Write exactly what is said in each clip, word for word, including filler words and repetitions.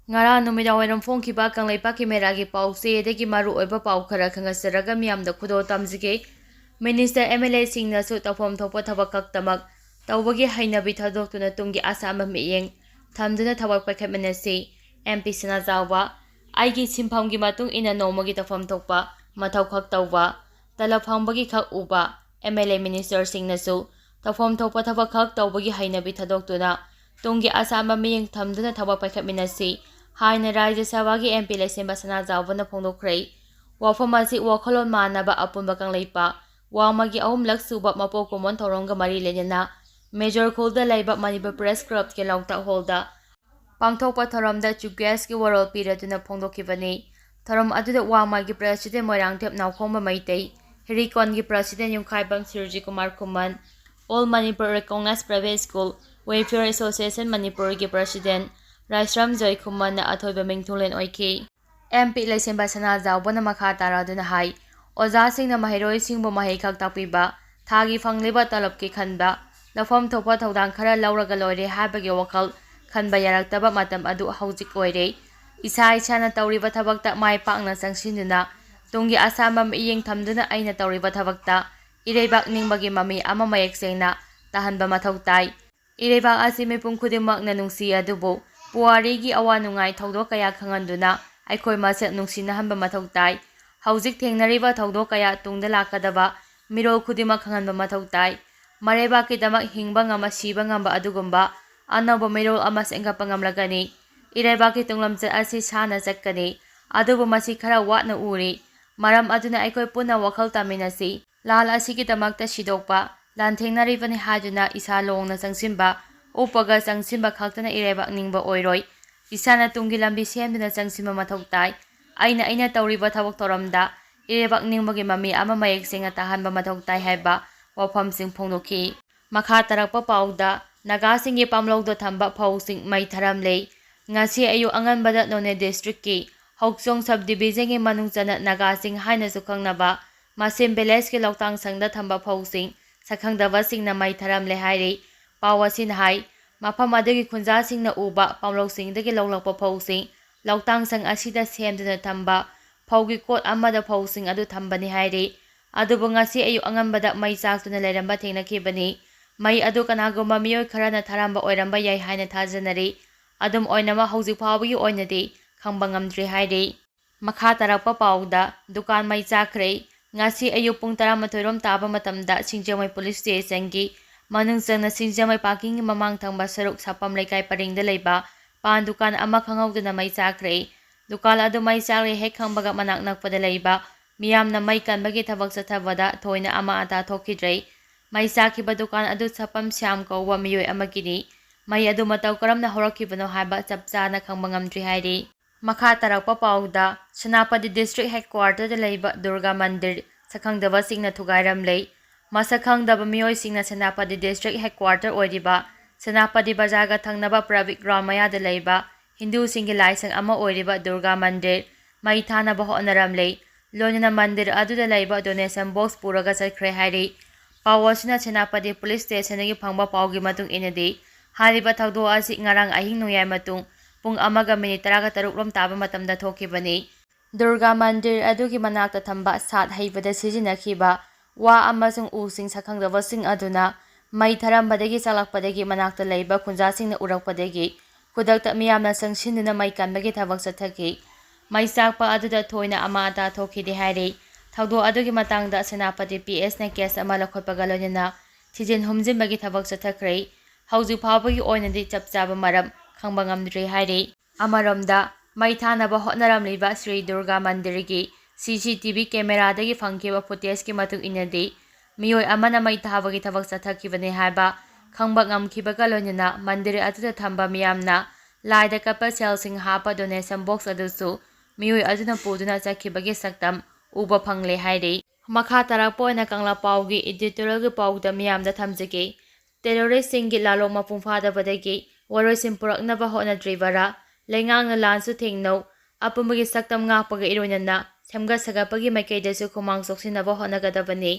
ꯉꯔꯥꯡ ꯅꯨꯃꯤꯗꯥꯡꯋꯥꯏꯔꯝ ꯐꯣꯡꯈꯤꯕ ꯀꯪꯂꯩꯄꯥꯛꯀꯤ ꯃꯦꯔꯥꯒꯤ ꯄꯥꯎꯆꯦꯗꯒꯤ ꯃꯔꯨꯑꯣꯏꯕ ꯄꯥꯎ ꯈꯔ ꯈꯪꯍꯟꯖꯔꯒ ꯃꯤꯌꯥꯝꯗ ꯈꯨꯗꯣꯜ ꯇꯝꯖꯒꯦ꯫ ꯃꯤꯅꯤꯁꯇꯔ, ꯑꯦꯝ ꯑꯦꯜ ꯑꯦꯁꯤꯡꯅꯁꯨ ꯇꯧꯐꯝ ꯊꯣꯛꯄ ꯊꯕꯛ ꯈꯛꯇꯃꯛ ꯇꯧꯕꯒꯤ ꯍꯩꯅꯕꯤ ꯊꯥꯗꯣꯛꯇꯨꯅ ꯇꯨꯡꯒꯤ ꯑꯁꯥ ꯑꯃ ꯃꯤꯠꯌꯦꯡ ꯊꯝꯗꯨꯅ ꯊꯕꯛ ꯄꯥꯏꯈꯠꯃꯤꯟꯅꯁꯤ꯫ ꯑꯦꯝ ꯄꯤ ꯁꯅꯥꯖꯥꯎꯕ, ꯑꯩꯒꯤ ꯁꯤꯟꯐꯝꯒꯤ ꯃꯇꯨꯡ ꯏꯟꯅ ꯅꯣꯡꯃꯒꯤ ꯇꯧꯐꯝ ꯊꯣꯛꯄ ꯃꯊꯧ ꯈꯛ ꯇꯧꯕ, ꯇꯂꯕ ꯐꯪꯕꯒꯤ ꯈꯛ ꯎꯕ ꯑꯦꯝ ꯑꯦꯜ ꯑꯦ ꯃꯤꯅꯤꯁꯇꯔꯁꯤꯡꯅꯁꯨ ꯇꯧꯐꯝ ꯊꯣꯛꯄ ꯊꯕꯛ ꯈꯛ ꯇꯧꯕꯒꯤ ꯍꯩꯅꯕꯤ ꯊꯥꯗꯣꯛꯇꯨꯅ ꯇꯨꯡꯒꯤ ꯑꯁꯥ ꯑꯃ ꯃꯤꯠꯌꯦꯡ ꯊꯝꯗꯨꯅ ꯊꯕꯛ ꯄꯥꯏꯈꯠꯃꯤꯟꯅꯁꯤ ꯍꯥꯏꯅ ꯔꯥꯖ꯭ꯌ ꯁꯚꯥꯒꯤ ꯑꯦꯝ ꯄꯤ ꯂꯩꯁꯦꯝꯕ ꯁꯅꯥꯖꯥꯎꯕꯅ ꯐꯣꯡꯗꯣꯛꯈ꯭ꯔꯦ꯫ ꯋꯥꯐꯝ ꯑꯁꯤ ꯋꯥꯈꯜꯂꯣꯟ ꯃꯥꯟꯅꯕ ꯑꯄꯨꯟꯕ ꯀꯪꯂꯩꯄꯥꯛ ꯋꯥꯡꯃꯒꯤ ꯑꯍꯨꯝꯂꯛ ꯁꯨꯕ ꯃꯄꯣꯛ ꯀꯨꯝꯑꯣꯟ ꯊꯧꯔꯝꯒ ꯃꯔꯤ ꯂꯩꯅꯅ ꯃꯦꯖꯣꯔ ꯈꯨꯜꯗ ꯂꯩꯕ ꯃꯅꯤꯄꯨꯔ ꯄ꯭ꯔꯦꯁ ꯀ꯭ꯂꯕꯀꯤ ꯂꯧꯇꯥꯛ ꯍꯣꯜꯗ ꯄꯥꯡꯊꯣꯛꯄ ꯊꯧꯔꯝꯗ ꯆꯤꯐ ꯒꯦꯁꯀꯤ ꯋꯥꯔꯣꯜ ꯄꯤꯔꯗꯨꯅ ꯐꯣꯡꯗꯣꯛꯈꯤꯕꯅꯤ꯫ ꯊꯧꯔꯝ ꯑꯗꯨꯗ ꯋꯥꯡꯃꯒꯤ ꯄ꯭ꯔꯦꯁꯤꯗꯦꯟ ꯃꯣꯏꯔꯥꯡꯊꯦꯝ ꯅꯥꯎꯈꯣꯝꯕ ꯃꯩꯇꯩ, ꯍꯤꯔꯤꯀꯣꯟꯒꯤ ꯄ꯭ꯔꯦꯁꯤꯗꯦꯟ ꯌꯨꯝꯈꯥꯏꯕꯝ ꯁꯤꯔꯖꯤ ꯀꯨꯃꯥꯔ ꯈꯨꯃꯟ, All Manipur Recognized Private School Welfare Association ꯃꯅꯤꯄꯨꯔꯒꯤ ꯄ꯭ꯔꯦꯁꯤꯗꯦꯟ ꯔꯥꯏꯁ꯭ꯔꯝ ꯖꯣꯏ ꯈꯨꯃꯟꯅ ꯑꯊꯣꯏꯕ ꯃꯤꯡꯊꯣꯜꯂꯦꯟ ꯑꯣꯏꯈꯤ꯫ ꯑꯦꯝ ꯄꯤ ꯂꯩꯁꯦꯝꯕ ꯁꯅꯥꯖꯥꯎꯕꯅ ꯃꯈꯥ ꯇꯥꯔꯗꯨꯅ ꯍꯥꯏ, ꯑꯣꯖꯥꯁꯤꯡꯅ ꯃꯍꯩꯔꯣꯏꯁꯤꯡꯕꯨ ꯃꯍꯩ ꯈꯛ ꯇꯥꯛꯄꯤꯕ, ꯊꯥꯒꯤ ꯐꯪꯂꯤꯕ ꯇꯂꯕꯀꯤ ꯈꯟꯕ, ꯂꯧꯐꯝ ꯊꯣꯛꯄ ꯊꯧꯗꯥꯡ ꯈꯔ ꯂꯧꯔꯒ ꯂꯣꯏꯔꯦ ꯍꯥꯏꯕꯒꯤ ꯋꯥꯈꯜ ꯈꯟꯕ ꯌꯥꯔꯛꯇꯕ ꯃꯇꯝ ꯑꯗꯨ ꯍꯧꯖꯤꯛ ꯑꯣꯏꯔꯦ꯫ ꯏꯁꯥ ꯏꯁꯥꯅ ꯇꯧꯔꯤꯕ ꯊꯕꯛꯇ ꯃꯥꯏ ꯄꯥꯛꯅ ꯆꯪꯁꯤꯟꯗꯨꯅ ꯇꯨꯡꯒꯤ ꯑꯁꯥꯃ ꯃꯤꯠꯌꯦꯡ ꯊꯝꯗꯨꯅ ꯑꯩꯅ ꯇꯧꯔꯤꯕ ꯊꯕꯛꯇ ꯏꯔꯩꯕꯥꯛ ꯅꯤꯡꯕꯒꯤ ꯃꯃꯤ ꯑꯃ ꯃꯌꯦꯛ ꯁꯦꯡꯅ ꯇꯥꯍꯟꯕ ꯃꯊꯧ ꯇꯥꯏ꯫ ꯏꯔꯩꯕꯥꯛ ꯑꯁꯤ ꯃꯤꯄꯨꯝ ꯈꯨꯗꯤꯡꯃꯛꯅ ꯅꯨꯡꯁꯤ, ꯑꯗꯨꯕꯨ ꯄꯨꯋꯥꯔꯤꯒꯤ ꯑꯋꯥ ꯅꯨꯡꯉꯥꯏ ꯊꯧꯗꯣꯛ ꯀꯌꯥ ꯈꯪꯍꯟꯗꯨꯅ ꯑꯩꯈꯣꯏ ꯃꯁꯦꯜ ꯅꯨꯡꯁꯤꯅꯍꯟꯕ ꯃꯊꯧ ꯇꯥꯏ꯫ ꯍꯧꯖꯤꯛ ꯊꯦꯡꯅꯔꯤꯕ ꯊꯧꯗꯣꯛ ꯀꯌꯥ ꯇꯨꯡꯗ ꯂꯥꯛꯀꯗꯕ ꯃꯤꯔꯣꯜ ꯈꯨꯗꯤꯡꯃꯛ ꯈꯪꯍꯟꯕ ꯃꯊꯧ ꯇꯥꯏ꯫ ꯃꯔꯩꯕꯥꯛꯀꯤꯗꯃꯛ ꯍꯤꯡꯕ ꯉꯝꯕ, ꯁꯤꯕ ꯉꯝꯕ ꯑꯗꯨꯒꯨꯝꯕ ꯑꯅꯧꯕ ꯃꯤꯔꯣꯜ ꯑꯃ ꯁꯦꯝꯒꯠꯄ ꯉꯝꯂꯒꯅꯤ꯫ ꯏꯔꯩꯕꯥꯛꯀꯤ ꯇꯨꯡꯂꯝꯆꯠ ꯑꯁꯤ ꯁꯥꯟꯅ ꯆꯠꯀꯅꯤ, ꯑꯗꯨꯕꯨ ꯃꯁꯤ ꯈꯔ ꯋꯥꯠꯅ ꯎꯔꯤ꯫ ꯃꯔꯝ ꯑꯗꯨꯅ ꯑꯩꯈꯣꯏ ꯄꯨꯟꯅ ꯋꯥꯈꯜ ꯇꯥꯃꯤꯟꯅꯁꯤ꯫ ꯂꯥꯟ ꯑꯁꯤꯒꯤꯗꯃꯛꯇ ꯁꯤꯗꯣꯛꯄ, ꯂꯥꯟꯊꯦꯡꯅꯔꯤꯕꯅꯤ ꯍꯥꯏꯗꯨꯅ ꯏꯁꯥ ꯂꯣꯡꯅ ꯆꯪꯁꯤꯟꯕ, ꯎꯞꯄꯒ ꯆꯪꯁꯤꯟꯕ ꯈꯛꯇꯅ ꯏꯔꯩꯕꯥꯛ ꯅꯤꯡꯕ ꯑꯣꯏꯔꯣꯏ꯫ ꯏꯁꯥꯅ ꯇꯨꯡꯒꯤ ꯂꯝꯕꯤ ꯁꯦꯝꯗꯨꯅ ꯆꯪꯁꯤꯟꯕ ꯃꯊꯧ ꯇꯥꯏ꯫ ꯑꯩꯅ ꯑꯩꯅ ꯇꯧꯔꯤꯕ ꯊꯕꯛ ꯊꯧꯔꯝꯗ ꯏꯔꯩꯕꯥꯛ ꯅꯤꯡꯕꯒꯤ ꯃꯃꯤ ꯑꯃ ꯃꯌꯦꯛ ꯁꯦꯡꯅ ꯇꯥꯍꯟꯕ ꯃꯊꯧ ꯇꯥꯏ ꯍꯥꯏꯕ ꯋꯥꯐꯝꯁꯤꯡ ꯐꯣꯡꯗꯣꯛꯈꯤ꯫ ꯃꯈꯥ ꯇꯥꯔꯛꯄ ꯄꯥꯎꯗ, ꯅꯥꯒꯥꯁꯤꯡꯒꯤ ꯄꯥꯝꯂꯧꯗ ꯊꯝꯕ ꯐꯧꯁꯤꯡ ꯃꯩ ꯊꯥꯔꯝꯂꯦ꯫ ꯉꯁꯤ ꯑꯌꯨꯛ ꯑꯉꯟꯕꯗ ꯅꯣꯅꯦ ꯗꯤꯁꯇ꯭ꯔꯤꯛꯀꯤ ꯍꯧꯆꯣꯡ ꯁꯕ ꯗꯤꯕꯤꯖꯟꯒꯤ ꯃꯅꯨꯡ ꯆꯟꯅ ꯅꯥꯒꯥꯁꯤꯡ ꯍꯥꯏꯅꯁꯨ ꯈꯪꯅꯕ ꯃꯁꯤꯝ ꯚꯤꯂꯦꯖꯀꯤ ꯂꯧꯇꯥꯡ ꯁꯪꯗ ꯊꯝꯕ ꯐꯧꯁꯤꯡ ꯁꯛꯈꯪꯗꯕꯁꯤꯡꯅ ꯃꯩ ꯊꯥꯔꯝꯂꯦ ꯍꯥꯏꯔꯤ꯫ ꯄꯥꯎ ꯑꯁꯤꯅ ꯍꯥꯏ, ꯃꯐꯝ ꯑꯗꯨꯒꯤ ꯈꯨꯟꯖꯥꯁꯤꯡꯅ ꯎꯕ ꯄꯥꯝꯂꯧꯁꯤꯡꯗꯒꯤ ꯂꯧꯂꯛꯄ ꯐꯧꯁꯤꯡ ꯂꯧꯇꯥꯡꯁꯪ ꯑꯁꯤꯗ ꯁꯦꯝꯗꯨꯅ ꯊꯝꯕ ꯐꯧꯒꯤ ꯀꯣꯠ ꯑꯃꯗ ꯐꯧꯁꯤꯡ ꯑꯗꯨ ꯊꯝꯕꯅꯤ ꯍꯥꯏꯔꯤ꯫ ꯑꯗꯨꯕꯨ ꯉꯁꯤ ꯑꯌꯨꯛ ꯑꯉꯟꯕꯗ ꯃꯩ ꯆꯥꯛꯇꯨꯅ ꯂꯩꯔꯝꯕ ꯊꯦꯡꯅꯈꯤꯕꯅꯤ꯫ ꯃꯩ ꯑꯗꯨ ꯀꯅꯥꯒꯨꯝꯕ ꯃꯤꯑꯣꯏ ꯈꯔꯅ ꯊꯥꯔꯝꯕ ꯑꯣꯏꯔꯝꯕ ꯌꯥꯏ ꯍꯥꯏꯅ ꯊꯥꯖꯅꯔꯤ꯫ ꯑꯗꯨꯝ ꯑꯣꯏꯅꯃꯛ ꯍꯧꯖꯤꯛ ꯐꯥꯎꯕꯒꯤ ꯑꯣꯏꯅꯗꯤ ꯈꯪꯕ ꯉꯝꯗ꯭ꯔꯤ ꯍꯥꯏꯔꯤ꯫ ꯃꯈꯥ ꯇꯥꯔꯛꯄ ꯄꯥꯎꯗ, ꯗꯨꯀꯥꯟ ꯃꯩ ꯆꯥꯛꯈ꯭ꯔꯦ꯫ ꯉꯁꯤ ꯑꯌꯨꯛ ꯄꯨꯡ ꯇꯔꯥꯃꯥꯊꯣꯏ ꯔꯣꯝ ꯇꯥꯕ ꯃꯇꯝꯗ ꯁꯤꯡꯖꯃꯩ ꯄꯨꯂꯤꯁ ꯁ꯭ꯇꯦꯁꯟꯒꯤ ꯃꯅꯨꯡ ꯆꯪꯅ ꯁꯤꯡꯖꯃꯩ ꯄꯥꯔꯀꯤꯡꯒꯤ ꯃꯃꯥꯡ ꯊꯪꯕ ꯁꯔꯨꯛ ꯁꯥꯄꯝ ꯂꯩꯀꯥꯏ ꯄꯔꯤꯡꯗ ꯂꯩꯕ ꯄꯥꯟ ꯗꯨꯀꯥꯟ ꯑꯃ ꯈꯪꯍꯧꯗꯅ ꯃꯩ ꯆꯥꯛꯈ꯭ꯔꯦ꯫ ꯗꯨꯀꯥꯟ ꯑꯗꯨ ꯃꯩ ꯆꯥꯛꯂꯦ ꯍꯦꯛ ꯈꯪꯕꯒ ꯃꯅꯥꯛ ꯅꯛꯄꯗ ꯂꯩꯕ ꯃꯤꯌꯥꯝꯅ ꯃꯩ ꯀꯟꯕꯒꯤ ꯊꯕꯛ ꯆꯠꯊꯕꯗ ꯊꯣꯏꯅ ꯑꯃꯥ ꯑꯇꯥ ꯊꯣꯛꯈꯤꯗ꯭ꯔꯦ꯫ ꯃꯩ ꯆꯥꯛꯈꯤꯕ ꯗꯨꯀꯥꯟ ꯑꯗꯨ ꯁꯥꯄꯝ ꯁ꯭ꯌꯥꯝ ꯀꯧꯕ ꯃꯤꯑꯣꯏ ꯑꯃꯒꯤꯅꯤ꯫ ꯃꯩ ꯑꯗꯨ ꯃꯇꯧ ꯀꯔꯝꯅ ꯍꯧꯔꯛꯈꯤꯕꯅꯣ ꯍꯥꯏꯕ ꯆꯞ ꯆꯥꯅ ꯈꯪꯕ ꯉꯝꯗ꯭ꯔꯤ ꯍꯥꯏꯔꯤ꯫ ꯃꯈꯥ ꯇꯥꯔꯛꯄ ꯄꯥꯎꯗ, ꯁꯦꯅꯥꯄꯇꯤ ꯗꯤꯁꯇ꯭ꯔꯤꯛ ꯍꯦꯗꯀ꯭ꯋꯥꯇꯔꯗ ꯂꯩꯕ ꯗꯨꯔꯒꯥ ꯃꯟꯗꯤꯔ ꯁꯛꯈꯪꯗꯕꯁꯤꯡꯅ ꯊꯨꯒꯥꯏꯔꯝꯂꯦ꯫ ꯃꯁꯛ ꯈꯪꯗꯕ ꯃꯤꯑꯣꯏꯁꯤꯡꯅ ꯁꯦꯅꯥꯄꯇꯤ ꯗꯤꯁꯇ꯭ꯔꯤꯛ ꯍꯦꯗꯀ꯭ꯋꯥꯇꯔ ꯑꯣꯏꯔꯤꯕ ꯁꯦꯅꯥꯄꯇꯤ ꯕꯖꯥꯔꯒ ꯊꯪꯅꯕ ꯄ꯭ꯔꯕꯤꯛ ꯒ꯭ꯔꯥꯎꯟ ꯃꯌꯥꯗ ꯂꯩꯕ ꯍꯤꯟꯗꯨꯁꯤꯡꯒꯤ ꯂꯥꯏꯁꯪ ꯑꯃ ꯑꯣꯏꯔꯤꯕ ꯗꯨꯔꯒꯥ ꯃꯟꯗꯤꯔ ꯃꯩ ꯊꯥꯅꯕ ꯍꯣꯠꯅꯔꯝꯂꯦ꯫ ꯂꯣꯏꯅꯅ ꯃꯟꯗꯤꯔ ꯑꯗꯨꯗ ꯂꯩꯕ ꯗꯣꯅꯦꯁꯟ ꯕꯣꯛꯁ ꯄꯨꯔꯒ ꯆꯠꯈ꯭ꯔꯦ ꯍꯥꯏꯔꯤ꯫ ꯄꯥꯎ ꯑꯁꯤꯅ ꯁꯦꯅꯥꯄꯇꯤ ꯄꯨꯂꯤꯁ ꯁ꯭ꯇꯦꯁꯟꯗꯒꯤ ꯐꯪꯕ ꯄꯥꯎꯒꯤ ꯃꯇꯨꯡ ꯏꯟꯅꯗꯤ, ꯍꯥꯏꯔꯤꯕ ꯊꯧꯗꯣꯛ ꯑꯁꯤ ꯉꯔꯥꯡ ꯑꯍꯤꯡ ꯅꯣꯡꯌꯥꯏ ꯃꯇꯨꯡ ꯄꯨꯡ ꯑꯃꯒ ꯃꯤꯅꯤꯠ ꯇꯔꯥꯒ ꯇꯔꯨꯛ ꯔꯣꯝ ꯇꯥꯕ ꯃꯇꯝꯗ ꯊꯣꯛꯈꯤꯕꯅꯤ꯫ ꯗꯨꯔꯒꯥ ꯃꯟꯗꯤꯔ ꯑꯗꯨꯒꯤ ꯃꯅꯥꯛꯇ ꯊꯝꯕ ꯁꯥꯠ ꯍꯩꯕꯗ ꯁꯤꯖꯤꯟꯅꯈꯤꯕ ꯋꯥ ꯑꯃꯁꯨꯡ ꯎꯁꯤꯡ ꯁꯛꯈꯪꯗꯕꯁꯤꯡ ꯑꯗꯨꯅ ꯃꯩ ꯊꯔꯝꯕꯗꯒꯤ ꯆꯥꯛꯂꯛꯄꯗꯒꯤ ꯃꯅꯥꯛꯇ ꯂꯩꯕ ꯈꯨꯟꯖꯥꯁꯤꯡꯅ ꯎꯔꯛꯄꯗꯒꯤ ꯈꯨꯗꯛꯇ ꯃꯤꯌꯥꯝꯅ ꯆꯪꯁꯤꯟꯗꯨꯅ ꯃꯩ ꯀꯟꯕꯒꯤ ꯊꯕꯛ ꯆꯠꯊꯈꯤ꯫ ꯃꯩ ꯆꯥꯛꯄ ꯑꯗꯨꯗ ꯊꯣꯏꯅ ꯑꯃꯥ ꯑꯇꯥ ꯊꯣꯛꯈꯤꯗꯦ ꯍꯥꯏꯔꯤ꯫ ꯊꯧꯗꯣꯛ ꯑꯗꯨꯒꯤ ꯃꯇꯥꯡꯗ ꯁꯦꯅꯥꯄꯇꯤ ꯄꯤ ꯑꯦꯁꯅ ꯀꯦꯁ ꯑꯃ ꯂꯧꯈꯠꯄꯒ ꯂꯣꯏꯅꯅ ꯊꯤꯖꯤꯟ ꯍꯨꯝꯖꯤꯟꯕꯒꯤ ꯊꯕꯛ ꯆꯠꯊꯈ꯭ꯔꯦ꯫ ꯍꯧꯖꯤꯛ ꯐꯥꯎꯕꯒꯤ ꯑꯣꯏꯅꯗꯤ ꯆꯞ ꯆꯥꯕ ꯃꯔꯝ ꯈꯪꯕ ꯉꯝꯗ꯭ꯔꯤ ꯍꯥꯏꯔꯤ꯫ ꯑꯃꯔꯣꯝꯗ, ꯃꯩ ꯊꯥꯅꯕ ꯍꯣꯠꯅꯔꯝꯂꯤꯕ ꯁ꯭ꯔꯤ ꯗꯨꯔꯒꯥ ꯃꯟꯗꯤꯔꯒꯤ ꯁꯤ ꯁꯤ ꯇꯤ ꯚꯤ ꯀꯦꯃꯦꯔꯥꯗꯒꯤ ꯐꯪꯈꯤꯕ ꯐꯨꯇꯦꯖꯀꯤ ꯃꯇꯨꯡ ꯏꯟꯅꯗꯤ, ꯃꯤꯑꯣꯏ ꯑꯃꯅ ꯃꯩ ꯊꯥꯕꯒꯤ ꯊꯕꯛ ꯆꯠꯊꯈꯤꯕꯅꯤ ꯍꯥꯏꯕ ꯈꯪꯕ ꯉꯝꯈꯤꯕꯒ ꯂꯣꯏꯅꯅ ꯃꯟꯗꯤꯔ ꯑꯗꯨꯗ ꯊꯝꯕ ꯃꯤꯌꯥꯝꯅ ꯂꯥꯏꯗ ꯀꯠꯄ ꯁꯦꯜꯁꯤꯡ ꯍꯥꯞꯄ ꯗꯣꯅꯦꯁꯟ ꯕꯣꯛꯁ ꯑꯗꯨꯁꯨ ꯃꯤꯑꯣꯏ ꯑꯗꯨꯅ ꯄꯨꯗꯨꯅ ꯆꯠꯈꯤꯕꯒꯤ ꯁꯛꯇꯝ ꯎꯕ ꯐꯪꯂꯦ ꯍꯥꯏꯔꯤ꯫ ꯃꯈꯥ ꯇꯥꯔꯛꯄ ꯑꯣꯏꯅ ꯀꯪꯂꯥ ꯄꯥꯎꯒꯤ ꯏꯗꯤꯇꯣꯔꯤꯌꯦꯜꯒꯤ ꯄꯥꯎꯗ ꯃꯤꯌꯥꯝꯗ ꯊꯝꯖꯒꯦ꯫ ꯇꯦꯔꯣꯔꯤꯁ꯭ꯠꯁꯤꯡꯒꯤ ꯂꯥꯂꯣꯡ ꯃꯄꯨꯡ ꯐꯥꯗꯕꯗꯒꯤ ꯋꯥꯔꯣꯏꯁꯤꯟ ꯄꯨꯔꯛꯅꯕ ꯍꯣꯠꯅꯗ꯭ꯔꯤꯕꯔꯥ? ꯂꯩꯉꯥꯛꯅ ꯂꯥꯟꯁꯨ ꯊꯦꯡꯅꯧ, ꯑꯄꯨꯟꯕꯒꯤ ꯁꯛꯇꯝ ꯉꯥꯛꯄꯒ ꯏꯔꯣꯏꯅꯅ ꯁꯦꯝꯒꯠ ꯁꯥꯒꯠꯄꯒꯤ ꯃꯥꯏꯀꯩꯗꯁꯨ ꯈꯨꯃꯥꯡ ꯆꯥꯎꯁꯤꯟꯅꯕ ꯍꯣꯠꯅꯒꯗꯕꯅꯤ꯫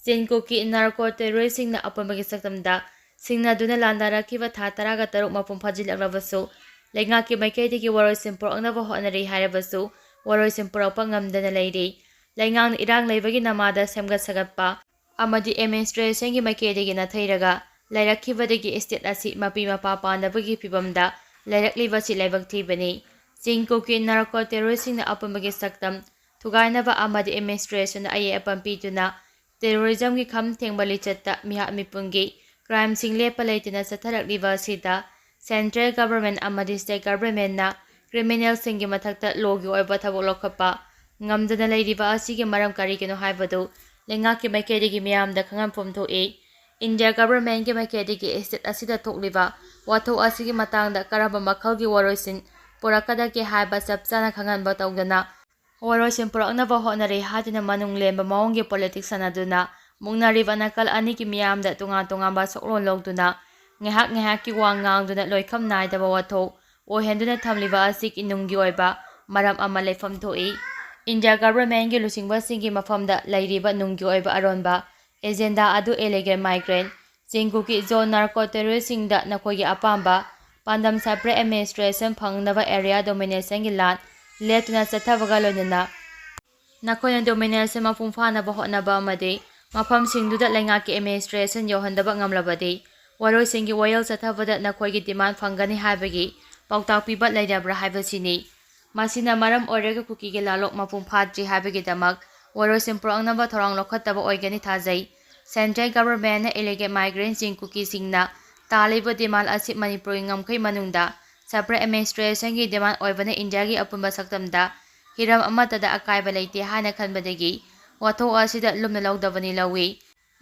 ꯆꯤꯟ ꯀꯨꯀꯤ ꯅꯥꯔꯀꯣ ꯇꯦꯔꯣꯔꯤꯁ꯭ꯠꯁꯤꯡꯅ ꯑꯄꯨꯟꯕꯒꯤ ꯁꯛꯇꯝꯗ ꯁꯤꯡꯅꯗꯨꯅ ꯂꯥꯟꯗꯥꯔꯛꯈꯤꯕ ꯊꯥ ꯇꯔꯥꯒ ꯇꯔꯨꯛ ꯃꯄꯨꯡ ꯐꯥꯖꯤꯜꯂꯛꯂꯕꯁꯨ, ꯂꯩꯉꯥꯛꯀꯤ ꯃꯥꯏꯀꯩꯗꯒꯤ ꯋꯥꯔꯣꯏꯁꯤꯟ ꯄꯨꯔꯛꯅꯕ ꯍꯣꯠꯅꯔꯤ ꯍꯥꯏꯔꯕꯁꯨ, ꯋꯥꯔꯣꯏꯁꯤꯟ ꯄꯨꯔꯛꯄ ꯉꯝꯗꯅ ꯂꯩꯔꯤ꯫ ꯂꯩꯉꯥꯛꯅ ꯏꯔꯥꯡ ꯂꯩꯕꯒꯤ ꯅꯃꯥꯗ ꯁꯦꯝꯒꯠ ꯁꯥꯒꯠꯄ ꯑꯃꯗꯤ ꯑꯦꯗꯃꯤꯅꯤꯁꯇ꯭ꯔꯦꯁꯟꯒꯤ ꯃꯥꯏꯀꯩꯗꯒꯤ ꯅꯥꯊꯩꯔꯒ ꯂꯩꯔꯛꯈꯤꯕꯗꯒꯤ ꯁ꯭ꯇꯦꯠ ꯑꯁꯤ ꯃꯄꯤ ꯃꯄꯥ ꯄꯥꯟꯗꯕꯒꯤ ꯐꯤꯕꯝꯗ ꯂꯩꯔꯛꯂꯤꯕꯁꯤ ꯂꯥꯏꯕꯛ ꯊꯤꯕꯅꯤ꯫ ꯆꯤꯡ ꯀꯨꯀꯤ ꯅꯥꯔꯀꯣ ꯇꯦꯔꯣꯔꯤꯁꯁꯤꯡꯅ ꯑꯄꯨꯟꯕꯒꯤ ꯁꯛꯇꯝ ꯊꯨꯒꯥꯏꯅꯕ ꯑꯃꯗꯤ ꯑꯦꯗꯃꯤꯅꯤꯁꯇ꯭ꯔꯦꯁꯟꯗ ꯑꯌꯦꯠ ꯑꯄꯟ ꯄꯤꯗꯨꯅ ꯇꯦꯔꯣꯔꯤꯖꯝꯒꯤ ꯈꯝ ꯊꯦꯡꯕ ꯂꯤꯆꯠꯇ ꯃꯤꯍꯥꯠ ꯃꯤꯄꯨꯟꯒꯤ ꯀ꯭ꯔꯥꯏꯝꯁꯤꯡ ꯂꯦꯞꯄ ꯂꯩꯇꯅ ꯆꯠꯊꯔꯛꯂꯤꯕ ꯑꯁꯤꯗ ꯁꯦꯟꯇ꯭ꯔꯦꯜ ꯒꯚꯔꯟꯃꯦꯟꯠ ꯑꯃꯗꯤ ꯁ꯭ꯇꯦꯠ ꯒꯚꯔꯟꯃꯦꯟꯠꯅ ꯀ꯭ꯔꯤꯃꯤꯅꯦꯜꯁꯤꯡꯒꯤ ꯃꯊꯛꯇ ꯂꯣꯒꯤ ꯑꯣꯏꯕ ꯊꯕꯛ ꯂꯧꯈꯠꯄ ꯉꯝꯗꯅ ꯂꯩꯔꯤꯕ ꯑꯁꯤꯒꯤ ꯃꯔꯝ ꯀꯔꯤꯒꯤꯅꯣ ꯍꯥꯏꯕꯗꯨ ꯂꯩꯉꯥꯛꯀꯤ ꯃꯥꯏꯀꯩꯗꯒꯤ ꯃꯤꯌꯥꯝꯗ ꯈꯪꯍꯟꯐꯝ ꯊꯣꯛꯏ꯫ ꯏꯟꯗꯤꯌꯥ ꯒꯚꯔꯟꯃꯦꯟꯠꯀꯤ ꯃꯥꯏꯀꯩꯗꯒꯤ ꯁ꯭ꯇꯦꯠ ꯑꯁꯤꯗ ꯊꯣꯛꯂꯤꯕ ꯋꯥꯊꯣꯛ ꯑꯁꯤꯒꯤ ꯃꯇꯥꯡꯗ ꯀꯔꯝꯕ ꯃꯈꯜꯒꯤ ꯋꯥꯔꯣꯏꯁꯤꯟ ꯄꯨꯔꯛꯀꯗꯒꯦ ꯍꯥꯏꯕ ꯆꯞ ꯆꯥꯅ ꯈꯪꯍꯟꯕ ꯇꯧꯗꯅ ꯋꯥꯔꯣꯏꯁꯤꯟ ꯄꯨꯔꯛꯅꯕ ꯍꯣꯠꯅꯔꯤ ꯍꯥꯏꯗꯨꯅ ꯃꯅꯨꯡ ꯂꯦꯟꯕ ꯃꯑꯣꯡꯒꯤ ꯄꯣꯂꯤꯇꯤꯛꯁ ꯁꯥꯟꯅꯗꯨꯅ ꯃꯨꯛꯅꯔꯤꯕ ꯅꯥꯀꯜ ꯑꯅꯤꯒꯤ ꯃꯤꯌꯥꯝꯗ ꯇꯣꯉꯥꯟ ꯇꯣꯉꯥꯟꯕ ꯁꯛꯂꯣꯟ ꯂꯧꯗꯨꯅ ꯉꯥꯏꯍꯥꯛ ꯉꯥꯏꯍꯥꯛꯀꯤ ꯋꯥ ꯉꯥꯡꯗꯨꯅ ꯂꯣꯏꯈꯝ ꯅꯥꯏꯗꯕ ꯋꯥꯊꯣꯛ ꯑꯣꯏꯍꯟꯗꯨꯅ ꯊꯝꯂꯤꯕ ꯑꯁꯤ ꯏꯅꯨꯡꯒꯤ ꯑꯣꯏꯕ ꯃꯔꯝ ꯑꯃ ꯂꯩꯐꯝ ꯊꯣꯛꯏ꯫ ꯏꯟꯗꯤꯌꯥ ꯒꯚꯔꯟꯃꯦꯟꯠꯀꯤ ꯂꯨꯆꯤꯡꯕꯁꯤꯡꯒꯤ ꯃꯐꯝꯗ ꯂꯩꯔꯤꯕ ꯅꯨꯡꯒꯤ ꯑꯣꯏꯕ ꯑꯔꯣꯟꯕ ꯑꯦꯖꯦꯟꯗꯥ ꯑꯗꯨ ꯏꯂꯤꯒꯦꯜ ꯃꯥꯏꯒ꯭ꯔꯦꯟꯠ, ꯆꯤꯡ ꯀꯨꯀꯤ ꯖꯣꯟ ꯅꯥꯔꯀꯣ ꯇꯦꯔꯣꯔꯤꯁꯁꯤꯡꯗ ꯅꯈꯣꯏꯒꯤ ꯑꯄꯥꯝꯕ ꯄꯥꯟꯗꯝ ꯁꯦꯄꯔꯦꯠ ꯑꯦꯗꯃꯤꯅꯤꯁꯇ꯭ꯔꯦꯁꯟ ꯐꯪꯅꯕ ꯑꯦꯔꯤꯌꯥ ꯗꯣꯃꯤꯅꯦꯁꯟꯒꯤ ꯂꯥꯟ ꯂꯦꯞꯇꯅ ꯆꯠꯊꯕꯒ ꯂꯣꯏꯅꯅ ꯅꯈꯣꯏꯅ ꯗꯣꯃꯤꯅꯦꯁꯟ ꯃꯄꯨꯡ ꯐꯥꯅꯕ ꯍꯣꯠꯅꯕ ꯑꯃꯗꯤ ꯃꯐꯝꯁꯤꯡꯗꯨꯗ ꯂꯩꯉꯥꯛꯀꯤ ꯑꯦꯗꯃꯤꯅꯤꯁꯇ꯭ꯔꯦꯁꯟ ꯌꯧꯍꯟꯗꯕ ꯉꯝꯂꯕꯗꯤ ꯋꯥꯔꯣꯏꯁꯤꯟꯒꯤ ꯋꯥꯌꯦꯜ ꯆꯠꯊꯕꯗ ꯅꯈꯣꯏꯒꯤ ꯗꯤꯃꯥꯟ ꯐꯪꯒꯅꯤ ꯍꯥꯏꯕꯒꯤ ꯄꯥꯎꯇꯥꯛ ꯄꯤꯕ ꯂꯩꯔꯕ꯭ꯔꯥ ꯍꯥꯏꯕꯁꯤꯅꯤ꯫ ꯃꯁꯤꯅ ꯃꯔꯝ ꯑꯣꯏꯔꯒ ꯀꯨꯀꯤꯒꯤ ꯂꯥꯂꯣꯡ ꯃꯄꯨꯡ ꯐꯥꯗ꯭ꯔꯤ ꯍꯥꯏꯕꯒꯤꯗꯃꯛ ꯋꯥꯔꯣꯏꯁꯤꯟ ꯄꯨꯔꯛꯅꯕ ꯊꯧꯔꯥꯡ ꯂꯧꯈꯠꯇꯕ ꯑꯣꯏꯒꯅꯤ ꯊꯥꯖꯩ꯫ ꯁꯦꯟꯇ꯭ꯔꯦꯜ ꯒꯚꯔꯟꯃꯦꯟꯠꯅ ꯏꯂꯤꯒꯦꯜ ꯃꯥꯏꯒ꯭ꯔꯦꯟꯠꯁꯤꯡ ꯀꯨꯀꯤꯁꯤꯡꯅ ꯇꯥꯜꯂꯤꯕ ꯗꯤꯃꯥꯟ ꯑꯁꯤ ꯃꯅꯤꯄꯨꯔꯒꯤ ꯉꯝꯈꯩ ꯃꯅꯨꯡꯗ ꯁꯦꯄꯔꯦꯠ ꯑꯦꯗꯃꯤꯅꯤꯁꯇ꯭ꯔꯦꯁꯟꯒꯤ ꯗꯤꯃꯥꯟ ꯑꯣꯏꯕꯅ ꯏꯟꯗꯤꯌꯥꯒꯤ ꯑꯄꯨꯟꯕ ꯁꯛꯇꯝꯗ ꯍꯤꯔꯝ ꯑꯃꯠꯇꯗ ꯑꯀꯥꯏꯕ ꯂꯩꯇꯦ ꯍꯥꯏꯅ ꯈꯟꯕꯗꯒꯤ ꯋꯥꯊꯣꯛ ꯑꯁꯤꯗ ꯂꯨꯝꯅ ꯂꯧꯗꯕꯅꯤ ꯂꯧꯏ꯫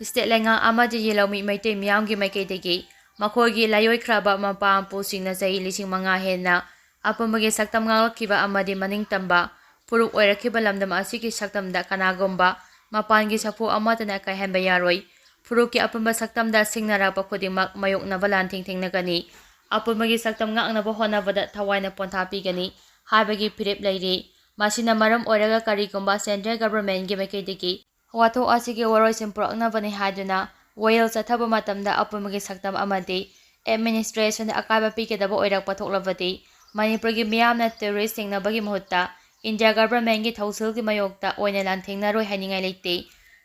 ꯁ꯭ꯇꯦꯠ ꯂꯩꯉꯥꯛ ꯑꯃꯗꯤ ꯌꯦꯜꯍꯧꯃꯤ ꯃꯩꯇꯩ ꯃꯤꯌꯥꯝꯒꯤ ꯃꯥꯏꯀꯩꯗꯒꯤ ꯃꯈꯣꯏꯒꯤ ꯂꯥꯏꯑꯣꯏꯈ꯭ꯔꯕ ꯃꯄꯥ ꯃꯄꯨꯁꯤꯡꯅ ꯆꯍꯤ ꯂꯤꯁꯤꯡ ꯃꯉꯥ ꯍꯦꯟꯅ ꯑꯄꯨꯟꯕꯒꯤ ꯁꯛꯇꯝ ꯉꯥꯛꯂꯛꯈꯤꯕ ꯑꯃꯗꯤ ꯃꯅꯤꯡ ꯇꯝꯕ ꯐꯨꯔꯨꯞ ꯑꯣꯏꯔꯛꯈꯤꯕ ꯂꯝꯗꯝ ꯑꯁꯤꯒꯤ ꯁꯛꯇꯝꯗ ꯀꯅꯥꯒꯨꯝꯕ ꯃꯄꯥꯟꯒꯤ ꯁꯥꯐꯨ ꯑꯃꯠꯇꯅ ꯀꯥꯏꯍꯟꯕ ꯌꯥꯔꯣꯏ꯫ ꯐꯨꯔꯨꯞꯀꯤ ꯑꯄꯨꯟꯕ ꯁꯛꯇꯝꯗ ꯁꯤꯡꯅꯔꯛꯄ ꯈꯨꯗꯤꯡꯃꯛ ꯃꯥꯌꯣꯛꯅꯕ ꯂꯥꯟꯊꯦꯡ ꯊꯦꯡꯅꯒꯅꯤ꯫ ꯑꯄꯨꯟꯕꯒꯤ ꯁꯛꯇꯝ ꯉꯥꯛꯅꯕ ꯍꯣꯠꯅꯕꯗ ꯊꯋꯥꯏꯅ ꯄꯣꯟꯊꯥ ꯄꯤꯒꯅꯤ ꯍꯥꯏꯕꯒꯤ ꯐꯤꯔꯦꯞ ꯂꯩꯔꯤ꯫ ꯃꯁꯤꯅ ꯃꯔꯝ ꯑꯣꯏꯔꯒ ꯀꯔꯤꯒꯨꯝꯕ ꯁꯦꯟꯇ꯭ꯔꯦꯜ ꯒꯚꯔꯟꯃꯦꯟꯠꯀꯤ ꯃꯥꯏꯀꯩꯗꯒꯤ ꯋꯥꯊꯣꯛ ꯑꯁꯤꯒꯤ ꯋꯥꯔꯣꯏꯁꯤꯟ ꯄꯨꯔꯛꯅꯕꯅꯤ ꯍꯥꯏꯗꯨꯅ ꯋꯥꯌꯦꯜ ꯆꯠꯊꯕ ꯃꯇꯝꯗ ꯑꯄꯨꯟꯕꯒꯤ ꯁꯛꯇꯝ ꯑꯃꯗꯤ administration ꯑꯀꯥꯏꯕ ꯄꯤꯒꯗꯕ ꯑꯣꯏꯔꯛꯄ ꯊꯣꯛꯂꯕꯗꯤ, ꯃꯅꯤꯄꯨꯔꯒꯤ ꯃꯤꯌꯥꯝꯅ terrorist ꯆꯤꯡꯅꯕꯒꯤ ꯃꯍꯨꯠꯇ India government ꯀꯤ ꯊꯧꯁꯤꯜꯒꯤ ꯃꯥꯌꯣꯛꯇ ꯑꯣꯏꯅ ꯂꯥꯟꯊꯦꯡꯅꯔꯣꯏ ꯍꯥꯏꯅꯤꯡꯉꯥꯏ ꯂꯩꯇꯦ꯫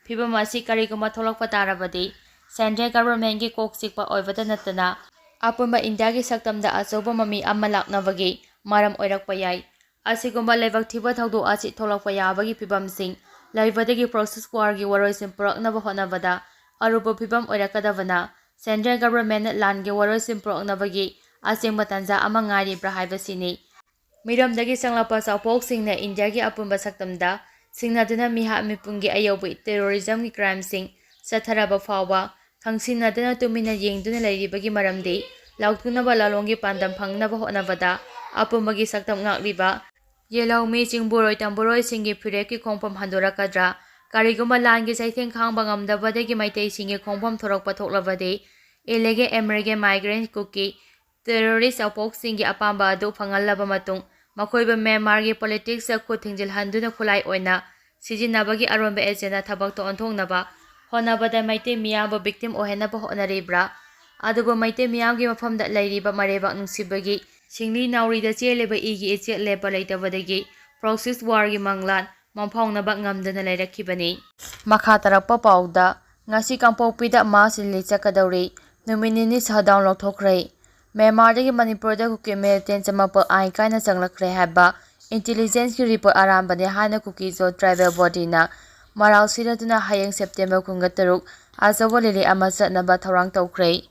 ꯐꯤꯕꯝ ꯑꯁꯤ ꯀꯔꯤꯒꯨꯝꯕ ꯊꯣꯛꯂꯛꯄ ꯇꯥꯔꯕꯗꯤ, central government ꯀꯤ ꯀꯣꯛ ꯆꯤꯛꯄ ꯑꯣꯏꯕꯇ ꯅꯠꯇꯅ, ꯑꯄꯨꯟꯕ ꯏꯟꯗꯤꯌꯥꯒꯤ ꯁꯛꯇꯝꯗ ꯑꯆꯧꯕ ꯃꯃꯤ ꯑꯃ ꯂꯥꯛꯅꯕꯒꯤ ꯃꯔꯝ ꯑꯣꯏꯔꯛꯄ ꯌꯥꯏ꯫ ꯑꯁꯤꯒꯨꯝꯕ ꯂꯥꯏꯕꯛ ꯊꯤꯕ ꯊꯧꯗꯣꯛ ꯑꯁꯤ ꯊꯣꯛꯂꯛꯄ ꯌꯥꯕꯒꯤ ꯐꯤꯕꯝꯁꯤꯡ ꯂꯩꯕꯗꯒꯤ proxy war ꯒꯤ ꯋꯥꯔꯣꯏꯁꯤꯟ ꯄꯨꯔꯛꯅꯕ ꯍꯣꯠꯅꯕꯗ ꯑꯔꯨꯕ ꯐꯤꯕꯝ ꯑꯣꯏꯔꯛꯀꯗꯕꯅ, central government ꯅ ꯂꯥꯟꯒꯤ ꯋꯥꯔꯣꯏꯁꯤꯟ ꯄꯨꯔꯛꯅꯕꯒꯤ ꯑꯁꯦꯡꯕ ꯇꯥꯟꯖꯥ ꯑꯃ ꯉꯥꯏꯔꯤꯕ꯭ꯔꯥ ꯍꯥꯏꯕꯁꯤꯅꯤ꯫ ꯃꯤꯔꯝꯗꯒꯤ ꯆꯪꯂꯛꯄ ꯆꯥꯎꯄꯣꯛꯁꯤꯡꯅ ꯏꯟꯗꯤꯌꯥꯒꯤ ꯑꯄꯨꯟꯕ ꯁꯛꯇꯝꯗ ꯁꯤꯡꯅꯗꯨꯅ ꯃꯤꯍꯥꯠ ꯃꯤꯄꯨꯟꯒꯤ ꯑꯌꯧꯕ terrorism ꯒꯤ crime ꯁꯤꯡ ꯆꯠꯊꯔꯕ ꯐꯥꯎꯕ ꯈꯪꯁꯤꯟꯅꯗꯨꯅ ꯇꯨꯃꯤꯟꯅ ꯌꯦꯡꯗꯨꯅ ꯂꯩꯔꯤꯕꯒꯤ ꯃꯔꯝꯗꯤ, ꯂꯥꯎꯊꯣꯛꯅꯕ ꯂꯥꯂꯣꯡꯒꯤ ꯄꯥꯟꯗꯝ ꯐꯪꯅꯕ ꯍꯣꯠꯅꯕꯗ ꯑꯄꯨꯟꯕꯒꯤ ꯁꯛꯇꯝ ꯉꯥꯛꯂꯤꯕ ꯌꯦꯜꯍꯧꯃꯤ ꯆꯤꯡꯕꯨꯔꯣꯏ ꯇꯝꯕꯨꯔꯣꯏꯁꯤꯡꯒꯤ ꯐꯤꯔꯦꯞꯀꯤ ꯈꯣꯡꯐꯝ ꯍꯟꯗꯣꯔꯛꯀꯗ꯭ꯔꯥ? ꯀꯔꯤꯒꯨꯝꯕ ꯂꯥꯟꯒꯤ ꯆꯩꯊꯦꯡ ꯈꯥꯡꯕ ꯉꯝꯗꯕꯗꯒꯤ ꯃꯩꯇꯩꯁꯤꯡꯒꯤ ꯈꯣꯡꯐꯝ ꯊꯣꯔꯛꯄ ꯊꯣꯛꯂꯕꯗꯤ, illegal immigrant ꯀꯨꯀꯤ terrorist ꯆꯥꯎꯄꯣꯛꯁꯤꯡꯒꯤ ꯑꯄꯥꯝꯕ ꯑꯗꯨ ꯐꯪꯍꯜꯂꯕ ꯃꯇꯨꯡ, ꯃꯈꯣꯏꯕꯨ ꯃ꯭ꯌꯥꯟꯃꯥꯔꯒꯤ politics ꯇ ꯈꯨꯠ ꯊꯤꯡꯖꯤꯜꯍꯟꯗꯨꯅ ꯈꯨꯠꯂꯥꯏ ꯑꯣꯏꯅ ꯁꯤꯖꯤꯟꯅꯕꯒꯤ ꯑꯔꯣꯟꯕ agenda ꯊꯕꯛꯇ ꯑꯣꯟꯊꯣꯛꯅꯕ ꯍꯣꯠꯅꯕꯗ ꯃꯩꯇꯩ ꯃꯤꯌꯥꯝꯕꯨ victim ꯑꯣꯏꯍꯟꯅꯕ ꯍꯣꯠꯅꯔꯤꯕ꯭ꯔꯥ? ꯑꯗꯨꯕꯨ ꯃꯩꯇꯩ ꯃꯤꯌꯥꯝꯒꯤ ꯃꯐꯝꯗ ꯂꯩꯔꯤꯕ ꯃꯔꯩꯕꯥꯛ ꯅꯨꯡꯁꯤꯕꯒꯤ ꯁꯤꯡꯂꯤ ꯅꯥꯎꯔꯤꯗ ꯆꯦꯜꯂꯤꯕ ꯏꯒꯤ ꯏꯆꯦꯜ ꯂꯦꯞꯄ ꯂꯩꯇꯕꯗꯒꯤ proxy war ꯒꯤ ꯃꯪꯂꯥꯟ ꯃꯪꯐꯥꯎꯅꯕ ꯉꯝꯗꯅ ꯂꯩꯔꯛꯈꯤꯕꯅꯤ꯫ ꯃꯈꯥ ꯇꯥꯔꯛꯄ ꯄꯥꯎꯗ, ꯉꯁꯤ ꯀꯥꯡꯄꯣꯛꯄꯤꯗ mass rally ꯆꯠꯀꯗꯧꯔꯤ꯫ ꯅꯨꯃꯤꯠ ꯅꯤꯅꯤ shutdown ꯂꯧꯊꯣꯛꯈ꯭ꯔꯦ꯫ ꯃ꯭ꯌꯥꯟꯃꯥꯔꯗꯒꯤ ꯃꯅꯤꯄꯨꯔꯗ ꯀꯨꯀꯤ militant ꯆꯃꯥꯄꯜ ꯑꯥꯏꯟ ꯀꯥꯏꯅ ꯆꯪꯂꯛꯈ꯭ꯔꯦ ꯍꯥꯏꯕ intelligence ꯀꯤ report ꯑꯔꯥꯟꯕꯅꯦ ꯍꯥꯏꯅ ꯀꯨꯀꯤ-ꯖꯣ tribal body ꯅ ꯃꯔꯥꯜ ꯁꯤꯔꯗꯨꯅ ꯍꯌꯦꯡ September ꯀꯨꯟꯒ ꯇꯔꯨꯛ ꯑꯆꯧꯕ rally ꯑꯃ ꯆꯠꯅꯕ ꯊꯧꯔꯥꯡ ꯇꯧꯈ꯭ꯔꯦ꯫